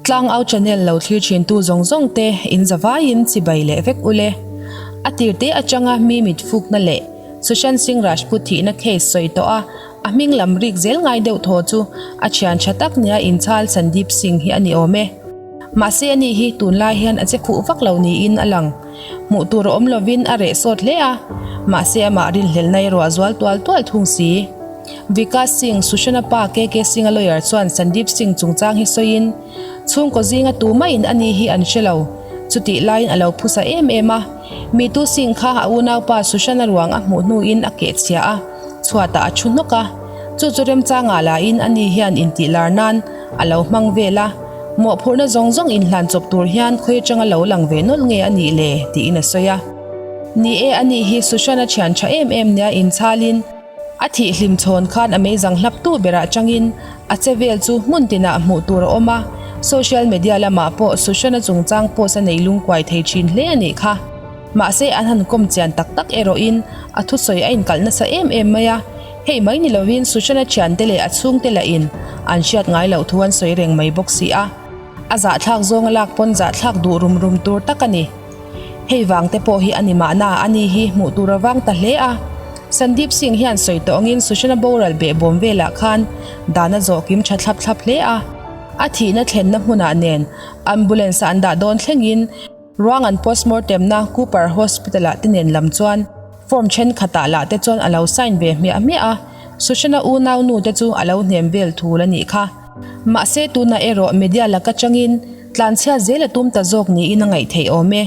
Tlangau channel lo thlir thintu zawng zawng te in zavaiin chibai leh vek ule. A tir te atanga mi mit fukna leh Sushant Singh Rajput thihna case sawi tawh a, a hming lam rik zel ngai deuh thaw chu a thian tha tak nia inchhal Sandeep Singh hi a ni awm e. Mahse ani hi tunlai hian a che khuh vak lo niin a lang. Hmuh tur a awm lovin a reh sawt hle a, mahse amah rinhlelhna erawh a zual tual tual thung si. Vikas Singh, Sushana pa KK Singh-a lawyer chuan Sandeep Singh chungchang hi sawiin, Chhungkaw zinga tu maiin ani hi an hre lo. Chutih laiin a lo phusa em em a. Mitu Singh kha a unaupa Sushana ruang a hmuh hnuin a kehchhia a, chhuatah a thu hnawk a. Chu chu remchangah lahin ani hian intihlar nan a lo hmang vel a. Mawhphurhna zawng zawng inhlan chawp tur hian khawi atanga lo lang ve nawlh nge a nih le? tiin a sawi a. Ni e, ani hi Sushana thian tha em em nia inchhalin a thih hlim chhawn khan a meizang hlap tu berah changin a che vel chu hmun tinah hmuh tur a awm a, social media lamah pawh Sushana chungchang post a nei lungkuai thei thin hle a nih kha. Mahse an han kawm chian tak tak erawhin a thusawi a inkalh nasa em em mai a. Hei mai ni lovin Sushana thiante leh a chhungte lahin an hriat ngai loh thu an sawi reng mai bawk si a, a zahthlak zawnga lak pawn zahthlak duh rum rum tur tak a ni. Hei vang te pawh hi a ni mahna a ni hi hmuh tur a vang ta hle a. Sandeep Singh hian sawi tawh angin Sushana boral behbawm velah khan dan a zawh kim tha thlap thlap hle a. A thihna thlenna hmunah nen ambulance-a an dah dawn thlengin ruang an postmortem na Cooper Hospital-ah te nen lam chuan Form thenkhatah lah te chuan a lo sign ve hmiah hmiah a, Sushana unau nu te chu a lo hnem vel thul a nih kha. Mahse tunah erawh media laka changin tlanchhiat zel a tum ta zawk niin a ngaih theih awm e.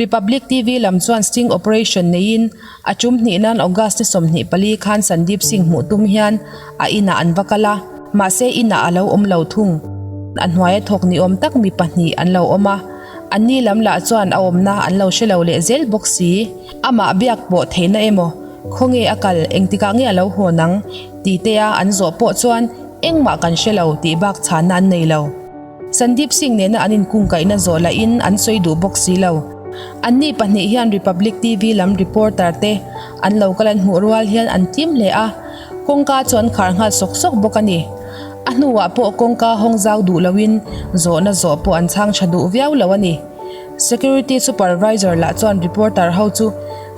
Republic TV lam chuan sting operation neiin a tum hnih nan August ni 24 khan Sandeep Singh hmuh tum hian a inah an va kal a, mahse inah a lo awm lo thung. A hnuaia thawk ni awm tak mi pahnih an lo awm a, anni lam lah chuan a awmna an lo hre lo leh zel bawk si. Amah biak pawh theihna emaw, khawnge a kal, engtikah nge a lo hawn ang? ti te a an zawh pawh chuan engmah kan hre lo tih bak chhanna an nei lo. Sandeep Singh nena an inkungkaihna zawh lahin an sawi duh bawk si lo. Anni pahnih hian Republic TV lam reporter te an lo kal an hmuh rual hian an tim hle a, kawngka chu an khar nghal sawk sawk bawk a ni. A hnuah pawh kawngka hawng zau duh loin zawhna zawh pawh an chhang tha duh viau lo a ni. Security supervisor lah chuan reporter ho chu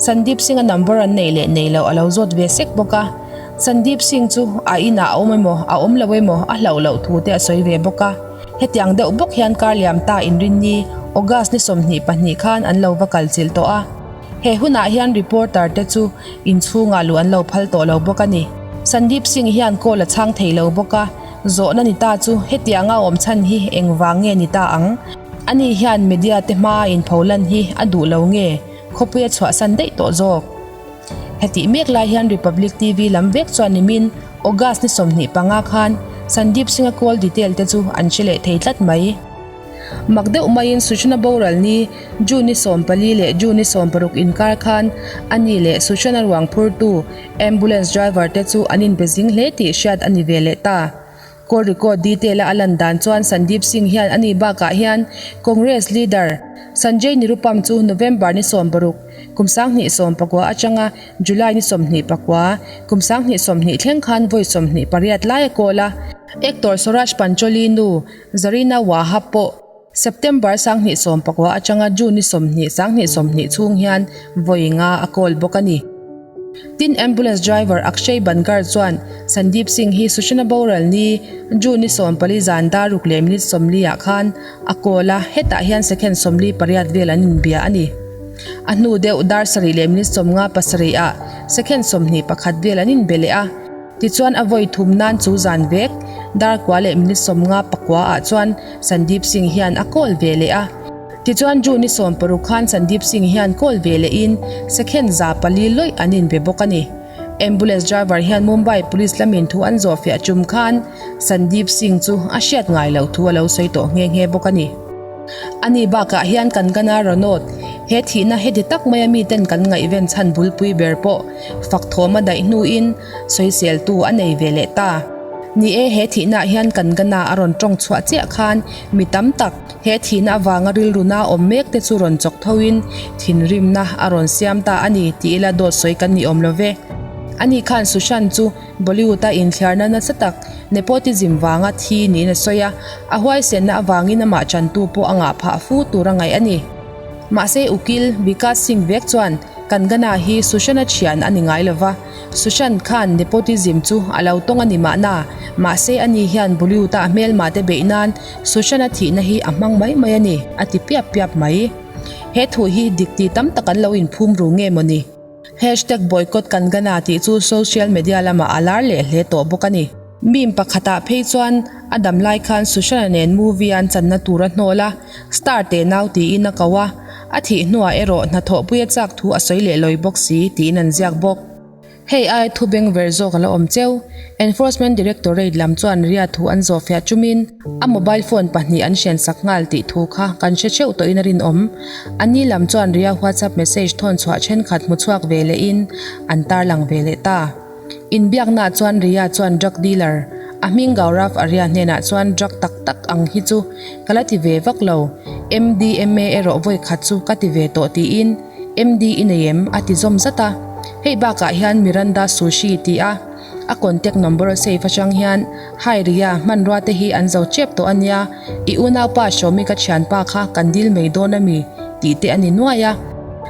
Sandeep Singh-a number an neih leh neih loh a lo zawt ve sek bawk a. Sandeep Singh chu a inah a awm emaw, a awm lo emaw a hlauh loh thu te a sawi ve bawk a. Hetiang deuh bawk hian kar liam ta inrinni August ni 22 khan an lo va kal chilh tawh a. He hunah hian reporter te chu inchhungah luh an lo phal tawh lo bawk a ni. Sandeep Singh hian call a chhang thei lo bawk a, zawhna ni ta chu hetianga awm chhan hi engvang nge ni ta ang? Ani hian media te hmaa inpho lan hi a duh lo nge khawpui a chhuahsan daih tawh zawk? Hetih mek lai hian Republic TV lam vek chuan nimin August ni 25 khan Sandeep Singh-a call detail te chu an hre leh thei tlat mai. Mak deuh maiin Sushana boral ni June ni 14 leh June ni 16 inkar khan ani leh Sushana ruang phurtu ambulance driver te chu an inbe zing hle tih hriat a ni ve leh ta. Call record detail a a lan dan chuan Sandeep Singh hian ani bakah hian Congress leader Sanjay Nirupam chu November ni 16, kum 2019 atanga July ni 24, kum 2020 thleng khan vawi 28 lai a call a. Actor Suraj Pancholi nu Zarina Wahab pawh September 2019 atanga June ni 20, 2020 chhung hian vawi nga a call bawk a ni. Tin, ambulance driver Akshay Bangar chuan Sandeep Singh hi Sushana boral ni June ni 14 zan dar ruk leh minute 40 ah khan a call a, hetah hian second 48 vel an inbia a ni. A hnu deuh dar sarih leh minute 57 ah second 21 vel an inbe leh a. Tichuan a vawi thum nan chu zan vek dar kua leh minute 59 ah chuan Sandeep Singh hian a call ve leh a. Tichuan June ni 16 khan Sandeep Singh hian call ve lehin second 400 lawih an inbe bawk a ni. Ambulance driver hian Mumbai Police lamin thu an zawhfiah tum khan Sandeep Singh chu a hriat ngai loh thu a lo sawi tawh nghe nghe bawk a ni. Ani bakah hian kan Gana Ranawt, he thihna heti tak maia miten kan ngaihven chhan bulpui ber pawh fak thawm a daih hnuin sawiseltu a nei ve leh ta. Ni e, he thihnaah hian kan Gana a rawn tawng chhuah chiah khan mi tam tak he thihna avanga rilruna awm mek te chu rawn chawk thoin thinrimna a rawn siam ta a ni tih ila dawt sawi kan ni awm lo ve. Ani khan Sushant chu Bollywood-a inthliarna nasa tak, nepotism vanga thi niin a sawi a, a huaisenna avangin amah chantu pawh a ngah phah fu tur a ngaih a ni. Mahse ukil Vikas Singh vek chuan Kangana hi Sushant-a thian a ni ngai lo va, Sushant khan nepotism chu a lo tawng a ni mahna, mahse ani hian Bollywood-a a hmelma te beih nan Sushant-a thihna hi a hmang mai mai a ni, a ti piap piap mai. He thu hi dik ti tam tak an lo inphum ru nge maw ni? Hashtag boycott Kangana tih chu social media lamah a lar leh hle tawh bawk a ni. Meme pakhatah phei chuan a dam lai khan Sushant-a nen movie an channa tur a hnawl a, star teh nau tiin a ko a, a thih hnuah erawh hnathawhpui a chak thu a sawi leh lawi bawk si tiin an ziak bawk. Hei ai thu beng ver zawk a la awm cheu. Enforcement Directorate lam chuan Ria thu an zawhfiah chumin a mobile phone pahnih an hriansak nghal tih thu kha kan hre theuh tawhin a rinawm. A ni lam chuan Ria WhatsApp message thawn chhuah thenkhat hmu chhuak ve lehin an tarlang ve leh ta. Inbiaknaah chuan Ria chuan drug dealer a hming Gaurav Arya hnenah chuan drug tak tak ang hi chu ka la ti ve vak lo, MDMA erawh vawi khat chu ka ti ve tawh tiin MD i nei em? a ti zawm zat a. Hei bakah hian Miranda Sushi ti a a contact number a save atang hian Hi Ria, hmanrua te hi an zo tep tawh a nia, i unaupa Shawmi ka thianpa kha kan dil mai dawn a mi? tih te a ni nuai a.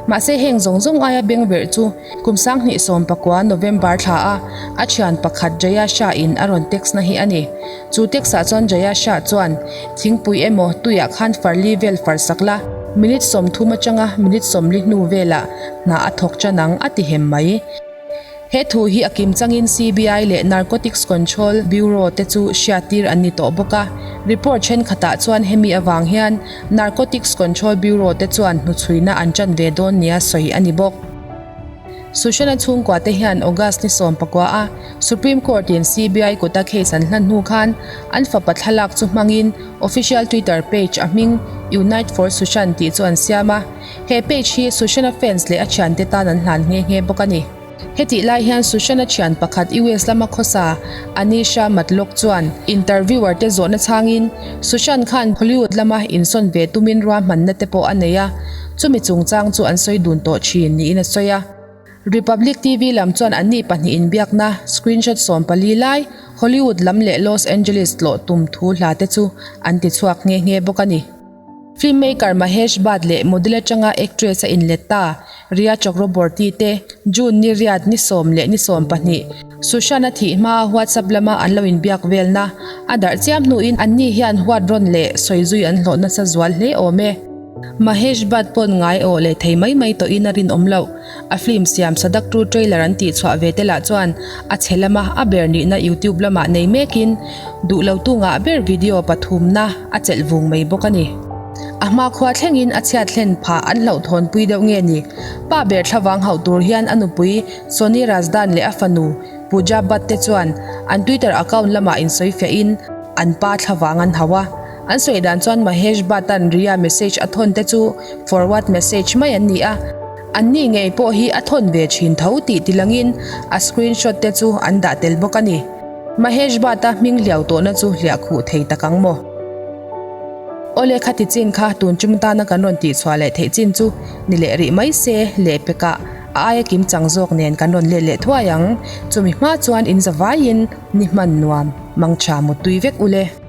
Mahse heng zawng zawng aia bengverh chu kum 2019 November thla a a thian pakhat Jaya Shah in a rawn text na hi a ni. Chu text ah chuan Jaya Shah chuan, Thingpui emaw tuiah khan farli vel far sak la, minute 30 atanga minute 40 hnu velah hna a thawk tan ang a ti hem mai. He thu hi a kim changin CBI leh Narcotics Control Bureau te chu hriattir an ni tawh bawk a. Report thenkhatah chuan hemi avang hian Narcotics Control Bureau te chuan hnuchhuina an tan ve dawn nia sawi a ni bawk. Sushant-a chhungkua te hian August ni 19 a Supreme Court in CBI kuta case an hlan hnu khan an fapa thlalak chu hmangin official Twitter page a hming Unite for Sushant tih chu an siam a. He page hi Sushant-a fans leh a thiante tan an hlan nghe nghe bawk a ni. Hetih lai hian Sushant-a thian pakhat US lama khawsa Anisha Matlock chuan interviewer te zawhna chhangin Sushant khan Hollywood lama insawn ve tumin ruahmanna te pawh a nei a, chumi chungchang chu an sawi dun tawh thin niin a sawi a. Republic TV lam chuan anni pahnih inbiakna screenshot 14 lai Hollywood lam leh Los Angeles tlawh tum thu hla te chu an tichhuak nghe nghe bawk a ni. Filmmaker Mahesh Bhatt leh model atanga actress a inlet ta Rhea Chakraborty te June ni riat ni sawm leh ni 12 Sushant a thih hmaa WhatsApp lama an lo inbiak velna a darh chiam hnuin anni hian huat rawn leh sawi zui an hlawh nasa zual hle awm e. Mahesh Bhatt pawn ngai awh leh thei mai mai tawhin a rinawm loh. A film siam Sadak 2 trailer an tih chhuah ve te lah chuan a chhe lama a ber nihna YouTube lamah nei mekin duh lo tu ngah ber video pathumna a chelh vung mai bawk a ni. A hmakhua thlengin a chhiat hlen phah an hlauhthawnpui deuh nge ni? Pa ber thlavang hauh tur hian a nupui Soni Razdan leh a fanu Pooja Bhatt te chuan an Twitter account lamah insawifiahin an pa thlavang an hauh a. An sawi dan chuan Mahesh Bhatt-a'n Rhea message a thawn te chu forward message mai an ni a, anni ngei pawh hi a thawn ve thin tho tih tilangin a screenshot te chu an dah tel bawk a ni. Mahesh Bhatt-a hming hliau tawhna chu hliah khuh thei tak ang maw? Awle khati chin kha tun tum tana kan rawn tihchhuah leh theih chin chu ni leh rih mai se, lehpekah a aia kim chang zawk nen kan rawn let leh thuai ang. Chumi hma chuan in zavaiin ni hman nuam, mangtha muttui vek ule.